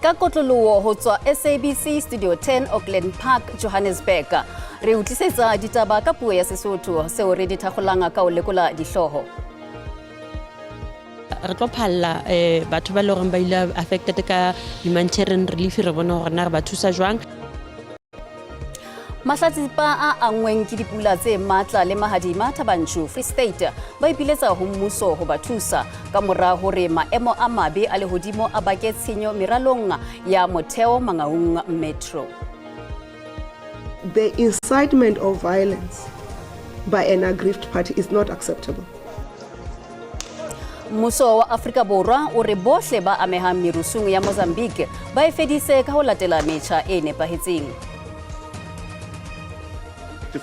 Ka kotloloho ho tswa SABC Studio 10 Auckland Park, Johannesburg. Re o tlisetsa ditaba ka puo ya Sesotho seo re di thakgolang ka ho lekola dihlooho. Re tlo phalla batho ba le goreng ba ile affected ka humanitarian relief, re bone gore na re ba thusa jwang. Mahlatsipa a anngweng ke dipula tse matla le mahadima Thabanchu, Free State, ba ipiletsa ho mmuso ho ba thusa ka mora hore maemo a mabe a lehodimo a bake tshenyo meralong ya motheo Mangaung Metro. The incitement of violence by an aggrieved party is not acceptable. Mmuso wa Afrika Borwa o re bohle ba amehang merusung ya Mozambique ba e fedise ka ho latela metjha e nepahetseng.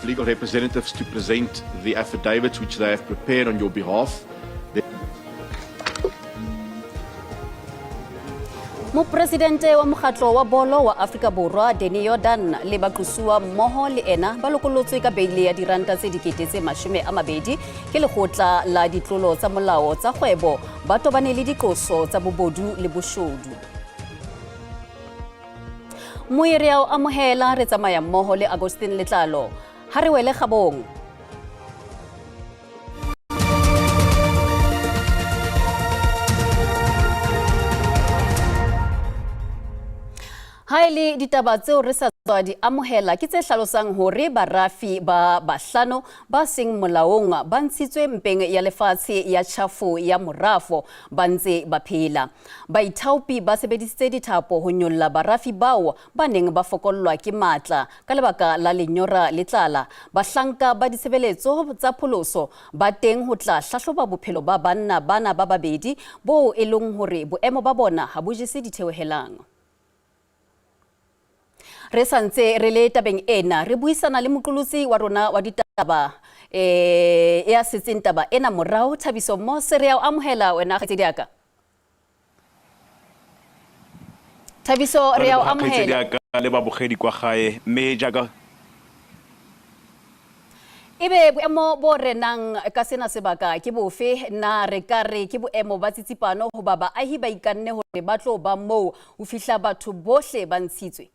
Legal representatives to present the affidavits which they have prepared on your behalf. Mopresidente wa mokgatlo wa bolo wa Afrika Borwa Danny Jordaan le baqosuwa mmoho le ena ba lokolotswe ka beile ya diranta tse 20,000 ke lekgotla la ditlolo tsa molao tsa kgwebo ba tobane le diqoso tsa bobodu le boshodu. Moe re a o amohela, re tsamaya mmoho le Agustin Letlalo. Ha re wele kgabong. Ha e le ditaba tseo re sa tswa di amohela ke tse hlalosang hore barafi ba bahlano ba seng molaong ba ntshitswe mpeng ya lefatshe ya tjhafo ya morafo ba ntse ba phela. Baithaopi ba sebedisitse dithapo ho nyolla barafi bao ba neng ba fokollwa ke matla ka lebaka la lenyora le tlala. Bahlanka ba ditshebeletso tsa pholoso ba teng ho tla hlahloba bophelo ba banna bana ba babedi boo e leng hore boemo ba bona ha bo jese ditheohelang. Re sa ntse re le tabeng ena, re buisana le moqolotsi wa rona wa ditaba ya setseng taba ena morao, Thabiso Mose. Re a o amohela wena kgaitsedi ya ka. Thabiso, re a o amohela. Le babogedi kwa gae, mme jaaka Ebe boemo bo renang ka sena sebaka ke bofe? Na re ka re ke boemo ba tsitsipano hoba baahi ba ikanne hore ba tlo ba moo ho fihla batho bohle ba ntshitswe?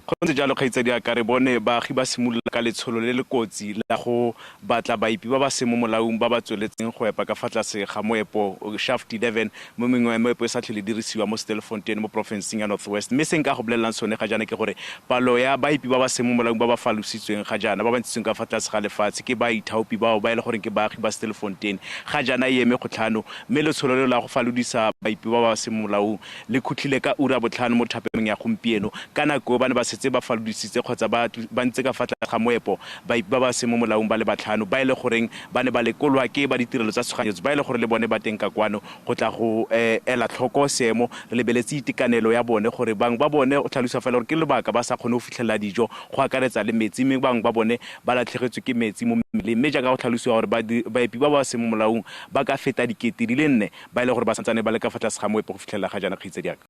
Go ntse jalo, kgaitsadi a ka re bone baagi ba simolola ka letsholo le le kotsi la go batla baipi ba ba seng mo molaong ba ba tsweletseng go epa ka fa tlase ga moepo Shaft 11 mo mengwe ya meepo e sa tlhole dirisiwa mo Stilfontein mo porofenseng ya North West. Mme se nka go bolelelang sone ga jaana ke gore palo ya baipi ba ba seng mo molaong ba ba falositsweng ga jaana, ba ba ntshitsweng ka fa tlase ga lefatshe ke baithaopi bao ba e le goreng ke baagi ba Stilfontein, ga jaana e eme go tlhano. Mme letsholo leo la go falodisa baipi ba ba seng mo molaong le khutlile ka ura botlhano mo thapameng ya gompieno. Ka nako eo ba ne ba setse ba falodisitse kgotsa ba ba ntse ka fa tlase ga moepo baipi ba ba seng mo molaong ba le batlhano ba e le goreng ba ne ba lekolwa ke ba ditirelo tsa tshoganyetso ba e le gore le bone ba teng ka kwano go tla go ela tlhoko seemo re lebeletse itekanelo ya bone gore bangwe ba bone o tlhalosa fela gore ke lobaka ba sa kgone go fitlhelela dijo go akaretsa le metsi mme bangwe ba bone ba latlhegetswe ke metsi mo mmeleng mme jaaka go tlhalosiwa gore baepi ba ba seng mo molaong ba ka feta 4000 ba e le gore ba santsane ba le ka fa tlase ga moepo go fitlhelela ga jaana, kgaitsedi ya ka.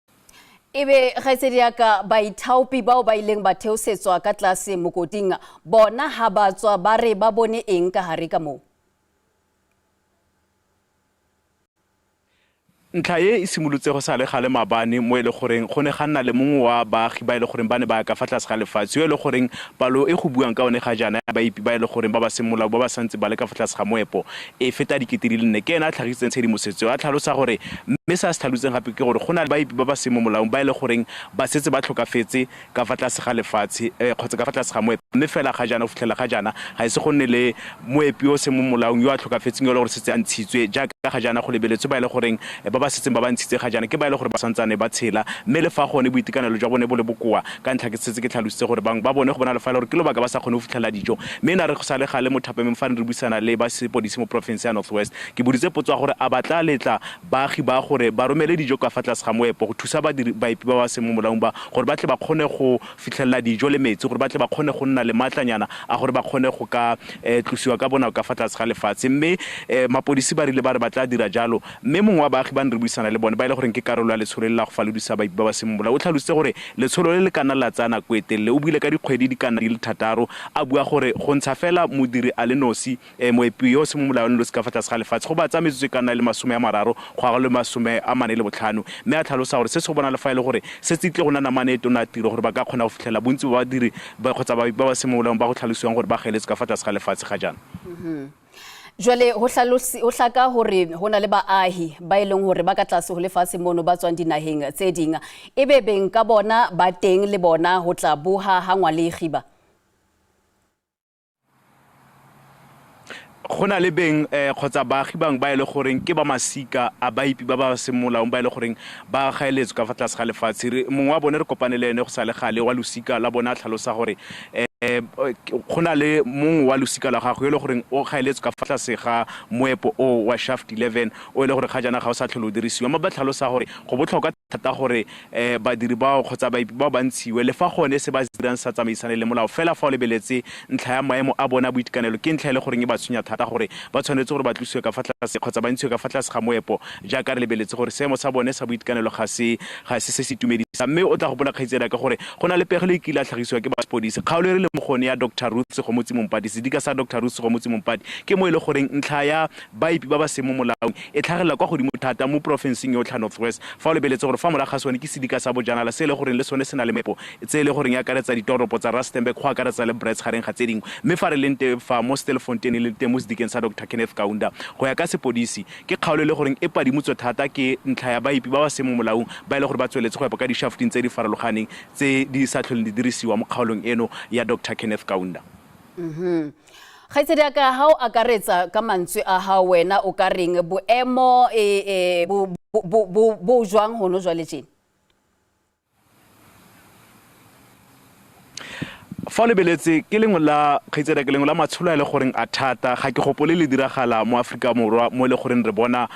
Ebe kgaitsedi ya ka, baithaopi bao ba ileng ba theosetswa ka tlase mokoting bona ha ba tswa ba re ba bone eng ka hare ka moo? Ntlha e e simolotse go sa le gale maabane mo e le goreng go ne ga nna le mongwe wa baagi ba e le goreng ba ne ba ya ka fa tlase ga lefatshe yo e le goreng palo e go buang ka one ga jaana ya baipi ba e le goreng ba ba seng molao ba ba santse ba le ka fa tlase ga moepo e feta 4000. Ke ene a tlhagisitseng tshedimosetso a tlhalosa gore mme se a se tlhalositseng gape ke gore go na le baipi ba ba seng mo molaong ba e le goreng ba setse ba tlhokafetse ka fa tlase ga lefatshe kgotsa ka fa tlase ga moepo mme fela ga jaana go fitlhelela ga jaana ga ise go nne le moepi yo o seng mo molaong yo a tlhokafetseng yo e le gore setse a ntshitswe. Jaaka ga jaana go lebeletswe ba e le goreng ba ba setseng ba ba ntshitse ga jaana ke ba e le gore ba santsane ba tshela mme le fa gone boitekanelo jwa bone bo le bokoa ka ntlha ke setse ke tlhalositse gore bangwe ba bone go bonala fa e le gore ke lobaka ba sa kgone go fitlhelela dijo mme na re go sa le gale mo thapameng fa ne re buisana le ba sepodisi mo porofense ya North West ke boditse potso ya gore a ba tla letla baagi ba gore gore ba romele dijo ka fa tlase ga moepo go thusa badiri baepi ba ba seng mo molaong ba gore ba tle ba kgone go fitlhelela dijo le metsi, gore ba tle ba kgone go nna le maatlanyana a gore ba kgone go ka tlosiwa ka bonako ka fa tlase ga lefatshe. Mme mapodisi ba rile ba re ba tla dira jalo. Mme mongwe wa baagi ba ne re buisana le bone, ba e le goreng ke karolo ya letsholo le la go falodisa baepi ba ba seng mo molaong, o tlhalositse gore letsholo le le ka nna la tsaya nako e telele. O buile ka dikgwedi di ka nna di le 6, a bua gore go ntsha fela modiri a le nosi, moepi yo o seng mo molaong le nosi ka fa tlase ga lefatshe go ba tsaya metsotso e ka nna le 30 go aga le 45. Mme a tlhalosa gore se se go bona le fa e le gore se tse tle go nna namane e tona tiro gore ba ka kgona go fitlhelela bontsi ba badiri ba kgotsa ba ba seng mo molaong ba go tlhalosiwang gore ba gaeletswe ka fa tlase ga lefatshe ga jaana. Jwale ho ho hlaka hore ho na le baahi ba e leng hore ba ka tlase ho lefatshe mono ba tswang dinaheng tse ding, ebe beng ka bona ba teng le bona ho tla boha ha ngwalegi ba. Go na le beng kgotsa baagi bangwe ba e le goreng ke ba masika a baepi ba ba seng molaong ba e le goreng ba gaeletswe ka fa tlase ga lefatshe. Mongwe wa bone re kopane le ene go sa le gale wa losika la bone, a tlhalosa gore go na le mongwe wa losika la gagwe yo e le goreng o gaeletswe ka fa tlase ga moepo o wa shaft 11 o e le gore ga jaana ga o sa tlhole o dirisiwa. Mme ba tlhalosa gore go botlhokwa thata gore badiri bao kgotsa baepi bao ba ntshiwe, le fa gone se ba se dirang sa tsamaisane le molao. Fela fa o lebeletse ntlha ya maemo a bona a boitekanelo, ke ntlha e le goreng e ba tshwenya thata gore ba tshwanetse gore ba tlosiwe ka fa tlase kgotsa ba ntshiwe ka fa tlase ga moepo, jaaka re lebeletse gore seemo sa bone sa boitekanelo ga se se se itumedisang. Mme o tla gopola, kgaitsedi ka gore go na le pegelo e kile a tlhagisiwa ke ba sepodisi, kgaolo e re leng mo gone ya Dr Ruth Segomotsi Mompati, sedika sa Dr Ruth Segomotsi Mompati, ke mo e le goreng ntlha ya baepi ba ba seng mo molaong e tlhagelela kwa godimo thata mo porofenseng yotlhe ya North West. Fa o lebeletse gore fa morago ga sone ke sedika sa bojanala se e le goreng le sone se na le meepo tse e le goreng e akaretsa ditoropo tsa Rustenburg go akaretsa le Brits gareng ga tse dingwe. Mme fa re leng teng fa mo Stilfontein e leng teng mo sedikeng sa Dr Kenneth Kaunda, go ya ka sepodisi ke kgaolo e le goreng e padimotswe thata ke ntlha ya baepi ba ba seng mo molaong ba e le gore ba tsweletse go epa ka dishafting tse di farologaneng tse di sa tlholeng di dirisiwa mo kgaolong eno ya Dr Kenneth Kaunda. Kgaitsedi ya ka, ha o akaretsa ka mantswe a hao, wena o ka reng boemo bo jwang hono jwale tjena? Fa o lebeletse ke lengwe la kgaitsedi ke lengwe la matsholo a e le goreng a thata, ga ke gopole le diragala mo Aforika Borwa mo e le goreng re bona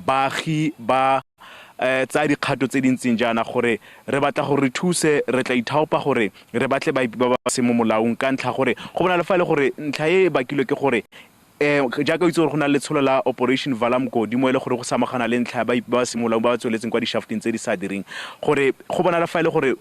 baagi ba tsaya dikgato tse di ntseng jaana gore re batla gore re thuse, re tla ithaopa gore re batle baepi ba ba seng mo molaong, ka ntlha gore go bona le fa e le gore ntlha e e bakilwe ke gore jaaka o itse gore go na le letsholo la Operation Vala Mgodi mo e le gore go samagana le ntlha ya baepi ba ba seng molaong ba ba tsweletseng kwa dishafteng tse di sa direng, gore go bona le fa e le gore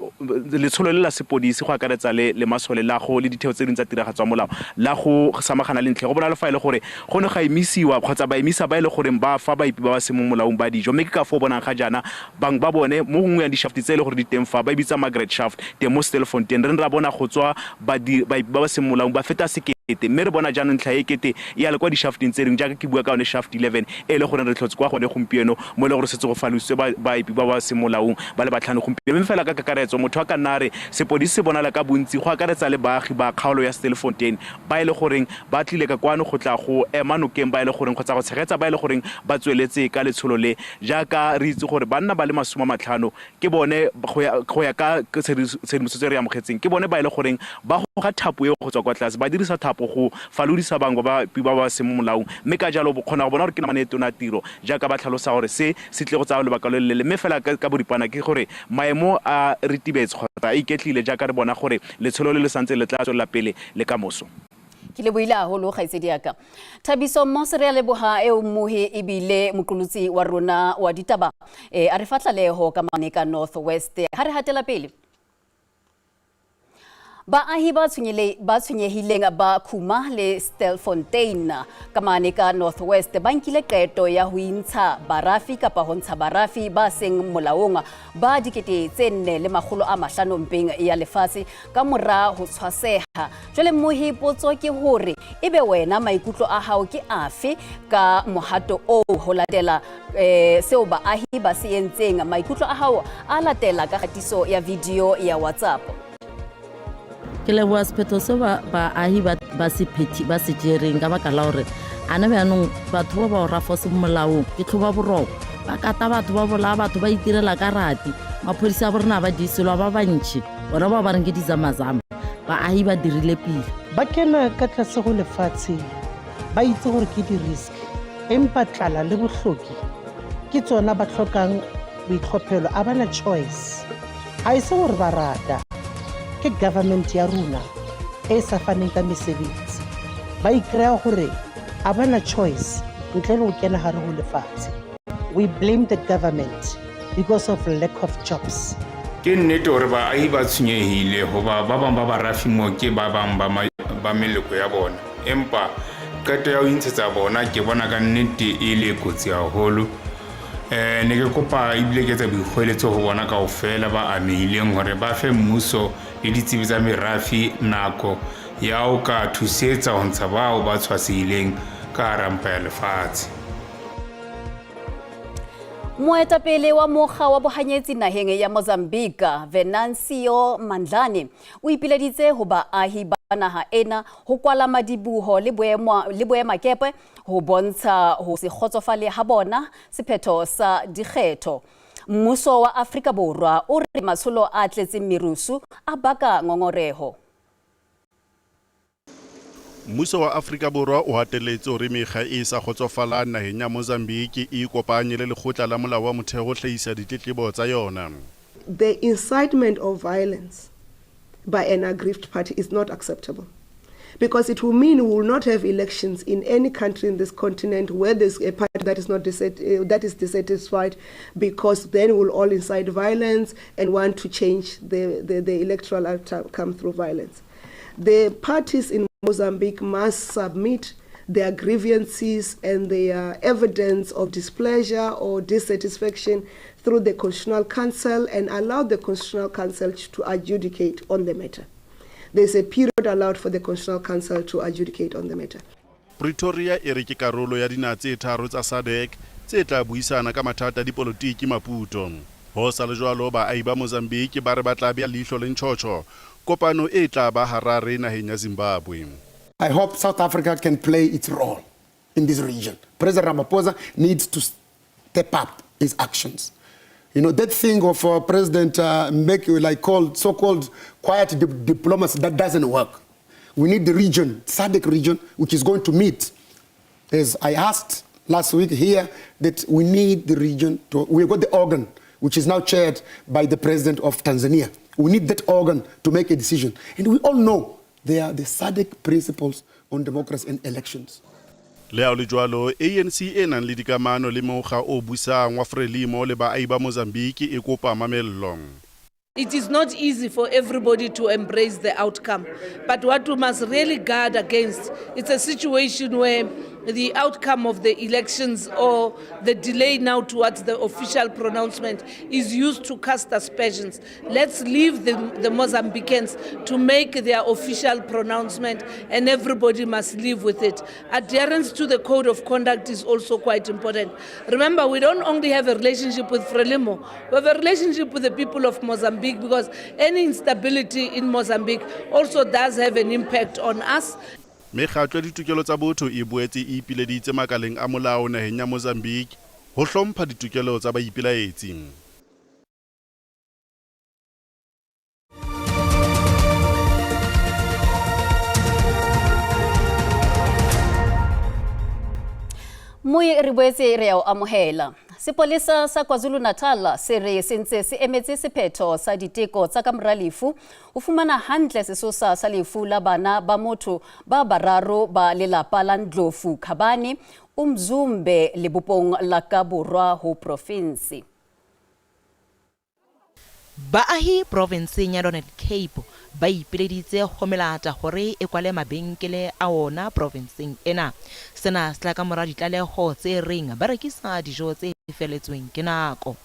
letsholo le la sepodisi go akaretsa le masole la go le ditheo tse dingwe tsa tiragatso ya molao la go samagana le ntlha, go bona le fa e le gore go ne ga emisiwa kgotsa ba emisa ba e le goreng ba fa baepi ba ba seng mo molaong ba dijo. Mme ke ka foo bonang ga jaana bangwe ba bone mo nngwe ya dishaft tse e le gore di teng fa ba e bitsa Margaret Shaft teng mo Stilfontein, re ne ra bona go tswa baepi ba ba seng molaong ba feta 1000. Mme re bona jaanong ntlha e kete e ya le kwa dishafteng tse dingwe, jaaka ke bua ka yone shaft 11 e le goreng re tlhotse kwa gone gompieno, mo e le gore setse go falositswe baepi ba ba seng molaong ba le 5 gompieno. Mme fela ka kakaretso motho a ka nna a re sepodisi se bonala ka bontsi go akaretsa le baagi ba kgaolo ya Stilfontein ba e le goreng ba tlile ka kwano go tla go ema nokeng ba e le goreng kgotsa go tshegetsa ba e le goreng ba tsweletse ka letsholo le, jaaka re itse gore banna ba le 50 ke bone go ya ka tshedimosetso e re amogetseng, ke bone ba e le goreng ba goga thapo eo go tswa kwa tlase, ba dirisa thapo go falodisa bangwe ba ba ba seng mo molaong. Mme ka jalo bo kgona go bona gore ke namane e tona tiro, jaaka ba tlhalosa gore se se tle go tsaya lobaka lo leleele. Mme fela ka boripana ke gore maemo a ritibetse kgotsa a iketlile, jaaka re bona gore letsholo le le santse le tla tswelela pele le ka moso. Ke lebohile haholo kgaitsedi ya ka Thabiso Mose, re a leboha eo mmohi ebile moqolotsi wa rona wa ditaba a re fa tlaleho ka mane ka North West. Ha re hatela pele, baahi ba tshwenyehileng ba Khuma le Stilfontein ka mane ka North West ba nkile qeto ya ho intsha barafi kapa ho ntsha barafi ba seng molaong ba 4,500 mpeng ya lefatshe ka mora ho tshwaseha. Jwale mmohi, potso ke hore ebe wena maikutlo a hao ke afe ka mohato oo ho latela seo baahi ba se entseng? Maikutlo a hao a latela ka kgatiso ya video ya WhatsApp. Ke leboha sephetho se baahi ba se phethi ba se tšereng, ka baka la gore ana bjaanong batho ba ba o rafa se molaong ke tlhoba boroko, ba kata batho, ba bolaya batho, ba itirela ka rati. Maphodisa a borena ba diselwa ba bantšhi, bona bao ba reng ke dizamazama. Baahi ba dirile pila, ba kena ka tlase go lefatshe, ba itse gore ke di-risk, empa tlala le bohloki Ke tsona ba tlhokang boitlhophelo, a bana choice. Ha e se gore ba rata, ke government ya rona e sa faneng ka mesebetsi. Ba ikreya gore a bana choice ntle le go kena gare go lefatshe. We blame the government because of lack of jobs. Ke nnete hore baahi ba tshwenyehile hoba ba bang ba barafi moo ke ba bang ba meloko ya bona. Empa qeto ya ho intshetsa bona ke bona ka nnete e le kotsi haholo. Ne ke kopa ebile ke etsa boikgoeletso ho bona kaofela ba amehileng hore ba fe mmuso le ditsebi tsa merafi nako ya ho ka thusetsa ho ntsha bao ba tshwasehileng ka hara mpa ya lefatshe. Moetapele wa mokga wa bohanyetsi naheng ya Mozambique, Venancio Mondlane, o ipileditse ho baahi ba naha ena ho kwala madiboho le boemakepe ho bontsha ho se kgotsofale ha bona sephetho sa dikgetho. Mmuso wa Afrika Borwa o re matsholo a tletseng merusu a baka ngongoreho. Mmuso wa Afrika Borwa o hatelletse hore mekga e sa kgotsofalang naheng ya Mozambique e ikopanye le lekgotla la molao wa motheo ho hlahisa ditletlebo tsa yona. The incitement of violence by an aggrieved party is not acceptable, because it will mean we will not have elections in any country in this continent where there's a party that is not that is dissatisfied, because then we'll all incite violence and want to change the electoral outcome through violence. The parties in Mozambique must submit their grievances and their evidence of displeasure or dissatisfaction through the Constitutional Council and allow the Constitutional Council to adjudicate on the matter. There's a period allowed for the Constitutional Council to adjudicate on the matter. Pretoria e re ke karolo ya dinaha tse tharo tsa SADC tse tla buisana ka mathata a dipolotiki Maputo. Ho sa le jwalo, baahi ba Mozambique ba re ba tla bea leihlo le ntjhotjho kopano e tla ba Harare naheng ya Zimbabwe. I hope South Africa can play its role in this region. President Ramaphosa needs to step up his actions. You know, that thing of President Mbeki, like called, so-called quiet diplomacy, that doesn't work. We need the region, SADC region, which is going to meet. As I asked last week here, that we need the region to, we've got the organ, which is now chaired by the president of Tanzania. We need that organ to make a decision. And we all know they are the SADC principles on democracy and elections. Le ha ho le jwalo, ANC e nang le dikamano le mokga o busang wa Frelimo le baahi ba Mozambique e kopa mamello. It is not easy for everybody to embrace the outcome. But what we must really guard against, it's a situation where the outcome of the elections or the delay now towards the official pronouncement is used to cast aspersions. Let's leave the Mozambicans to make their official pronouncement, and everybody must live with it. Adherence to the code of conduct is also quite important. Remember, we don't only have a relationship with Frelimo, we have a relationship with the people of Mozambique, because any instability in Mozambique also does have an impact on us. Mekgatlo ya ditokelo tsa botho e boetse e ipileditse makaleng a molao naheng ya Mozambique ho hlompha ditokelo tsa baipelaetsi. Moi re boetse re ya o amohela. Sepolesa sa KwaZulu-Natal se re se ntse se emetse sephetho sa diteko tsa kamora lefu ho fumana hantle sesosa sa lefu la bana ba motho ba bararo ba lelapa la Ndlovu Khabane Umzumbe lebopong la ka borwa ho provinsi. Baahi provinseng ya Northern Cape ba ipileditse ho melata hore e kwale mabenkele a ona provinseng ena. Sena se tla ka mora ditlaleho tse reng ba rekisa dijo tse feletsweng ke nako.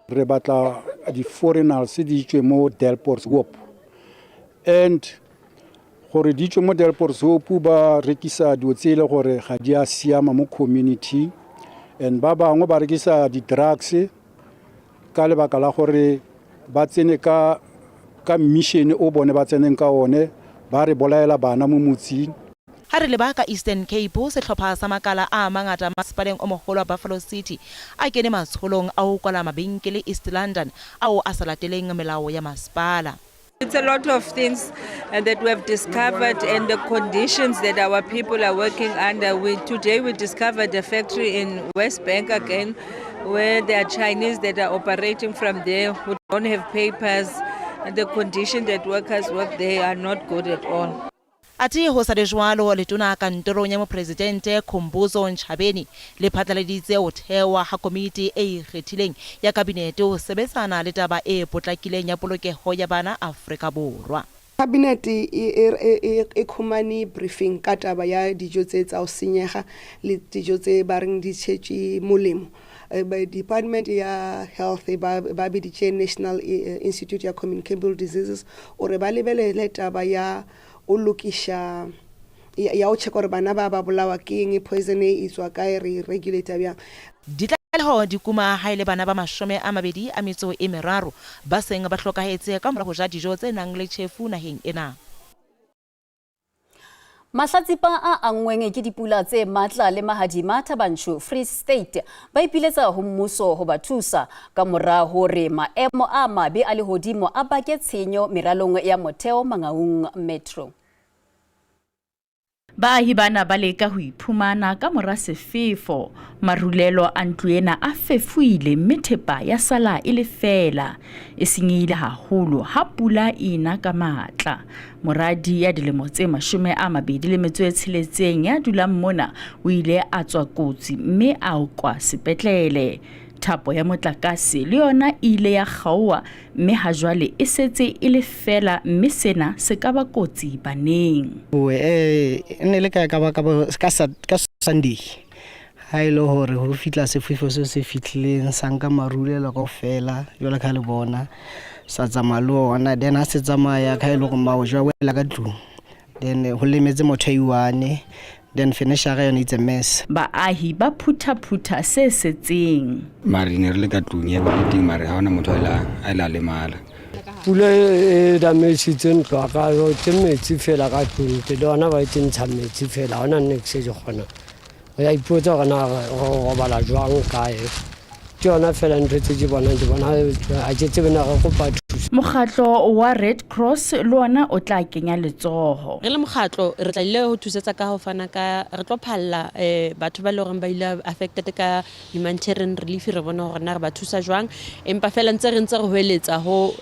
Re batla di-foreigners di tswe mo Delportshoop, and gore di tswe mo Delportshoop ba rekisa dilo tse e le gore ga di a siama mo community, and ba bangwe ba rekisa di-drugs ka lebaka la gore ba tsene ka mission o bone ba tseneng ka one, ba re bolaela bana mo motseng. Ha re leba ka Eastern Cape, sehlopha sa makala a mangata masepaleng o moholo wa Buffalo City a kene matsholong a ho kwala mabenkele East London ao a sa lateleng melao ya masepala. It's a lot of things that we have discovered and the conditions that our people are working under. Today we discovered a factory in West Bank again where there are Chinese that are operating from there who don't have papers, and the condition that workers work there are not good at all. Athe ho sa le jwalo, letona kantorong ya mopresidente Khumbudzo Ntshavheni le phatlaladitse ho thewa ha komiti e ikgethileng ya kabinete ho sebetsana le taba e potlakileng ya polokeho ya bana Afrika Borwa. Cabinet e khumane briefing ka taba ya dijo tse tsa ho senyega le dijo tse ba reng di tšhetše molemo. Department ya Health ba biditše National Institute ya Communicable Diseases ore ba lebelele taba ya o lokiša ya o check gore bana ba bolawa ke eng, poison e tswa kae, re regulate bjang. Ditlaleho di kuma ha ile bana ba 23 ba seng ba hlokahetse ka mora ho ja dijo tse nang le tjhefu naheng ena. Mahlatsipa a anngweng ke dipula tse matla le mahadima Thabanchu Free State ba ipiletsa ho mmuso ho ba thusa ka mora hore maemo a mabe a lehodimo a bake tshenyo meralong ya motheo Mangaung Metro. Baahi bana ba leka ho iphumana ka mora sefefo. Marulelo a ntlo ena a fefuile mme thepa ya sala e le feela. E senyehile haholo ha pula e na ka matla. Moradi ya dilemo tse 26 ya dulang mona o ile a tswa kotsi mme a okwa sepetlele. Thapo ya motlakase le yona e ile ya kgaoha mme ha jwale e setse e le feela mme sena se ka ba kotsi baneng. Ne le ka ka Sunday ha ile hore ho fitla sefefo se se fitlileng sa nka marulelo kaofela jwalo ka le bona sa tsamaya le ona, then ha se tsamaya ka ile hore maojwa wela ka tlung, then ho lemetse motho a iwane, then finisher yona it's a mess. Baahi ba phutha se setseng. Mare ne re le ka tlung ya ba teng, mare ha hona motho a ila lemala. Pula e damage-itse ntlo ya ka, ke metsi fela ka tlung, ke le ona ba e ntsha metsi fela, ha hona niks e di kgonang. O ya ipotsa hore na re robala jwang kae. Ke yona fela ntho tse ke bonang, ke bona ha ke tsebe na re kopa thuso. Mokgatlo wa Red Cross le ona o tla kenya letsoho. Re le mokgatlo re tla ile ho thusetsa ka ho fana ka re tlo phalla batho ba le horeng ba ile affected ka humanitarian relief, re bona hore na re ba thusa jwang, empa fela ntse re hweletsa ho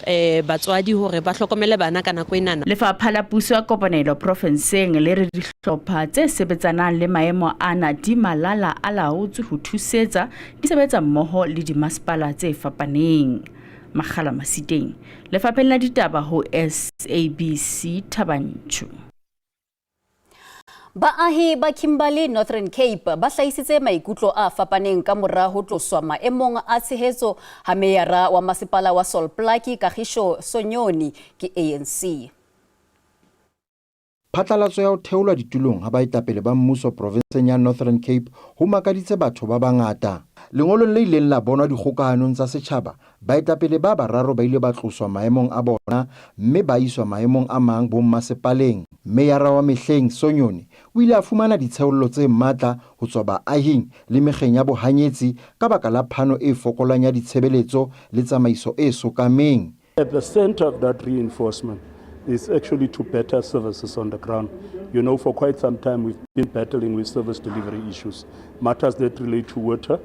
batswadi hore ba hlokomele bana ka nako enana. Lefapha la Puso ya Kopanelo profenseng le re dihlopha tse sebetsanang le maemo ana di malala a laotswe ho thusetsa di sebetsa mmoho le dimasepala tse fapaneng. Makgala Masiteng, Lefapheng la Ditaba ho SABC Thabanchu. Baahi ba Kimberley Northern Cape ba hlahisitse maikutlo a fapaneng ka mora ho tloswa maemong a tshehetso ha meyara wa masepala wa Sol Plaatje Kagisho Sonyoni ke ANC. Phatlalatso ya ho theolwa ditulong ha baetapele ba mmuso provinseng ya Northern Cape ho makaditse batho ba bangata. Lengolong le ileng la bonwa dikgokahanong tsa setjhaba, baetapele ba bararo ba ile ba tloswa maemong a bona mme ba iswa maemong a mang bommasepaleng. Meyara wa mehleng Sonyoni o ile a fumana ditsheollo tse matla ho tswa baahing le mekgeng ya bohanyetsi ka baka la phano e fokolang ya ditshebeletso le tsamaiso e sokameng. At the center of that reinforcement is actually to better services on the ground. You know, for quite some time we've been battling with service delivery issues, matters that relate to water,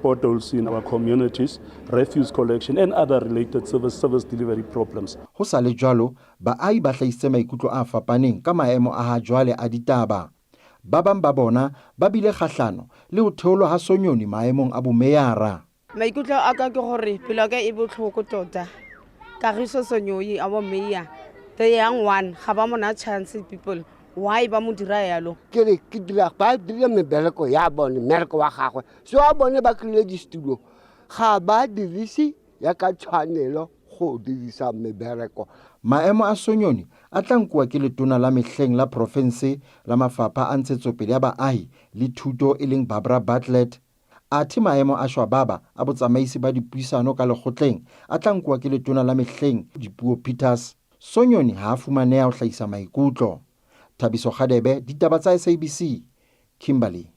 potholes in our communities, refuse collection and other related service delivery problems. Ho sa le jwalo, baahi ba hlahisitse maikutlo a fapaneng ka maemo a ha jwale a ditaba. Ba bang ba bona ba bile kgahlano le ho theolwa ha Sonyoni maemong a bomeyara. Maikutlo a ka ke hore pelo ya ka e bohloko tota. Kagiso Sonyoni our mayor, the young one, ga ba mona chance people. Why ba mo dira yalo? Ke re ke dira ba dira mebereko ya bone, mmereko wa gagwe. So a bone ba kry-ile distulo, ga ba dirise ya ka tshwanelo go dirisa mebereko. Maemo a Sonyoni a tla nkuwa ke letona la mehleng la province la mafapha a ntshetsopele ya baahi le thuto e leng Barbara Bartlett. Athe maemo a shwababa a botsamaisi ba dipuisano ka lekgotleng a tla nkuwa ke letona la mehleng Dipuo Peters. Sonyoni ha a fumaneha ho hlahisa maikutlo. Thabiso Kgadebe, ditaba tsa SABC, Kimberley.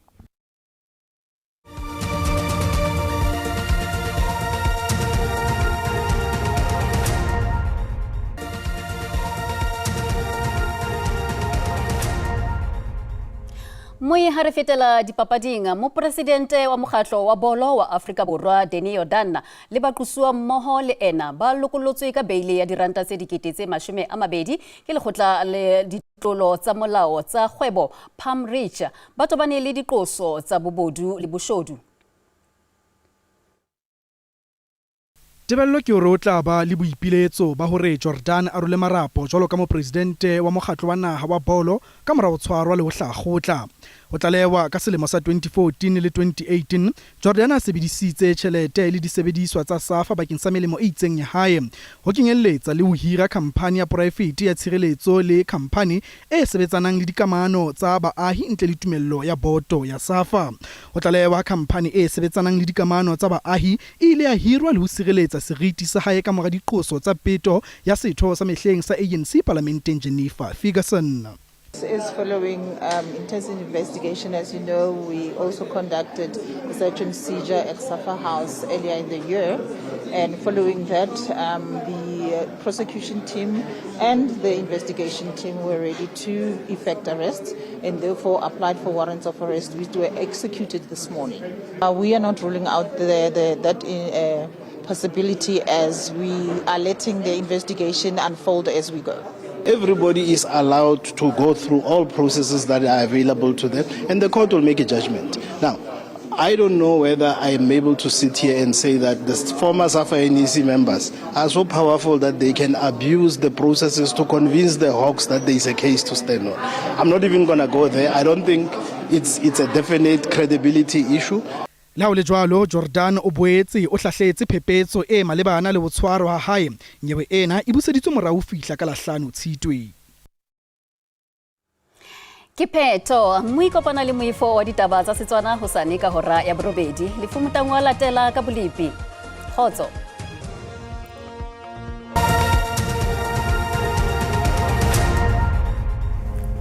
Moe ha re fetela dipapading, mopresidente wa mokgatlo wa bolo wa Afrika Borwa Danny Jordaan le baqosuwa mmoho le ena ba lokolotswe ka beile ya diranta tse 20,000 ke lekgotla le ditlolo tsa molao tsa kgwebo Palm Ridge ba tobane le diqoso tsa bobodu le boshodu. Tebello ke hore o tla ba le boipiletso ba hore Jordaan a role marapo jwalo ka mopresidente wa mokgatlo wa naha wa bolo ka mora ho tshwarwa le ho hlaha kgotla. Ho tlalehwa ka selemo sa 2014 le 2018, Jordaan a sebedisitse tjhelete le disebediswa tsa SAFA bakeng sa melemo e itseng ya hae, ho kenyelletsa le ho hira khamphani ya poraefete ya tshireletso le khamphani e sebetsanang le dikamano tsa baahi ntle le tumello ya boto ya SAFA. Ho tlalehwa ha khamphani e sebetsanang le dikamano tsa baahi e ile ya hirwa le ho sireletsa seriti sa hae kamora diqoso tsa peto ya setho sa mehleng sa ANC palamenteng Jennifer Ferguson. This is following intensive investigation. As you know, we also conducted a search and seizure at SAFA House earlier in the year. And following that, the prosecution team and the investigation team were ready to effect arrests and therefore applied for warrants of arrest, which were executed this morning. We are not ruling out that possibility as we are letting the investigation unfold as we go. Everybody is allowed to go through all processes that are available to them, and the court will make a judgment. Now, I don't know whether I am able to sit here and say that the former SAFA NEC members are so powerful that they can abuse the processes to convince the Hawks that there is a case to stand on. I'm not even going to go there. I don't think it's a definite credibility issue. Le ha ho le jwalo, Jordaan o boetse o hlahletse phephetso e malebana le ho tshwarwa ha hae. Nyewe ena e buseditswe morao ho fihla ka la 5 Tshitwe. Ke phetho, moikopana le moifo wa ditaba tsa Setswana hosane ka hora ya 8. Lefu Motaung wa latela ka bolepi. Kgotso.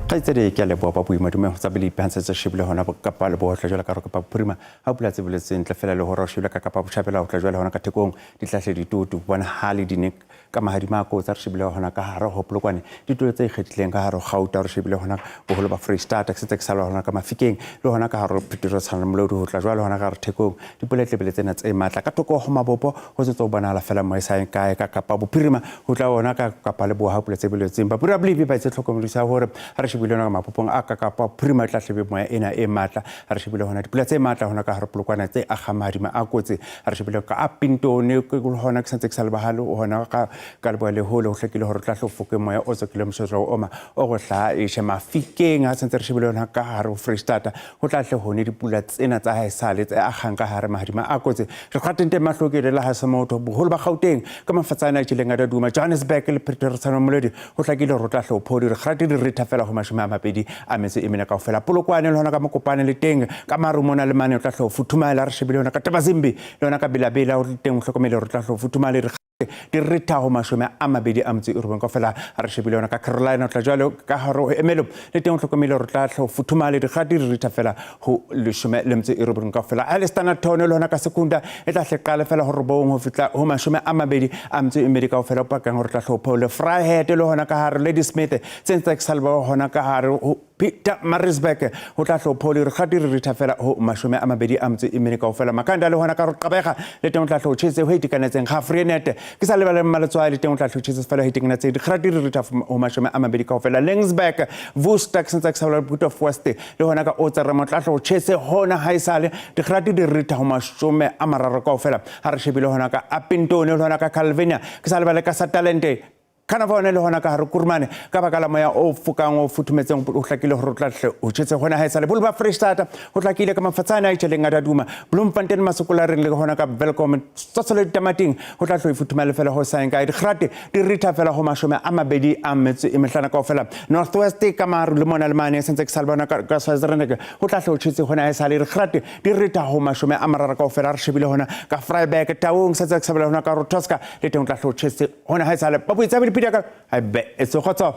Kgaitsedi ke a leboha ba boima dumeng tsa bolepi ha ntse shebile hona Kapa Lebohotla jwalo ka re Kapa Bophirima ha pula tse boletseng ntle fela le hore o shebile ka Kapa Botjhabela ho tla jwale hona ka Thekong dihlahle ditoto bonahale di ne ka mahadima a kotsi re shebile hona ka hare ho Polokwane ditulo tse ikgethileng ka hare ho Gauta re shebile hona boholo ba Freistata ke setse ke sala hona ka Mafikeng le hona ka hare ho Pretoria tshwana le Molodi ho tla jwale hona ka hare Thekong dipula tlebele tsena tse matla ka thoko ho mabopo ho setse ho bonahala fela moya sa kae ka Kapa Bophirima ho tla hona ka Kapa Leboha ha pula tse boletseng Bapura Bolipi ba itse tlhokomedisa hore ha re shebile hona ka mabopong a ka Kapa Bophirima tla hlebe moya ena e matla ha re shebile hona dipula tse matla hona ka hare Polokwane tse akgang mahadima a kotsi ha re shebile ka Upington ke hona ke santse ke sa lebahale hona ka leboha le hole ho hlakile hore tla hlofoke moya o tswakile mosotlo o oma o go hlaha eshe Mafikeng ha santse re shebile hona ka hare ho Freistata ho tla hle hone dipula tsena tsa haesale tse akgang ka hare mahadima a kotsi re kgateng teng mahlokele la ha se motho boholo ba Gauteng ka mafatsana a tjileng a daduma Johannesburg le Pretoria tshwana Molodi ho hlakile hore tla hle phodi re kgate di ritha fela ho 24 kaofela Polokwane le hona ka Mokopane le teng ka maru mona le mane o tla hle futhumala re shebile hona ka Tabazimbi le hona ka Belabela ho teng o hlokomele hore tla hle futhumala re di ritha ho 29 kaofela re shebile hona ka Carolina o tla jwalo ka hare ho Emelo le teng o hlokomele hore tla hle futhumala di kgate di ritha fela ho 19 kaofela a le Standard Town le hona ka Sekunda e tla hle qale fela ho 9 ho fihla ho 22 kaofela pakang hore tla hle phole Vryheid le hona ka hare Ladysmith tse ntse ke salba hona ka hare ho Pietermaritzburg ho tla hle phole re kgate re ritha fela ho 24 kaofela Makhanda le hona ka re qabega le teng o tla hle tjhese ho itekanetseng ga Freenet ke sa lebale Mmaletswai le teng o tla hle tjhese fela ho itekanetseng dikgate re ritha ho 20 kaofela Lensburg Worcester ke sentse ke sa lebale Put West le hona ka Otseremo tla hle tjhese hona haesale dikgate di ritha ho 30 kaofela ha re shebile hona ka Upington le hona ka Calvinia ke sa lebale ka Satalente Carnarvon le hona ka hare Kurumane ka baka la moya o fokang o futhumetseng o hlakile hore o tla hle o tjhetse hona haesale bolo ba Freistata ho hlakile ka mafatshane a itjheleng a daduma Bloemfontein Masokolareng le hona ka Welkom Tsotsolo ditamating ho tla hle futhumale fela ho saeng ka dikgate di ritha fela ho 25 kaofela Northwest ka maru le mona le mane sentse ke sa le bona ka Swaziland ho tla hle o tjhetse hona haesale dikgate di ritha ho 30 kaofela re shebile hona ka Vryburg Taung sentse ke sa le hona ka Rotoska le teng o tla hle o tjhetse hona haesale ba boitsa ba dipidaka ha be e tso kgotso.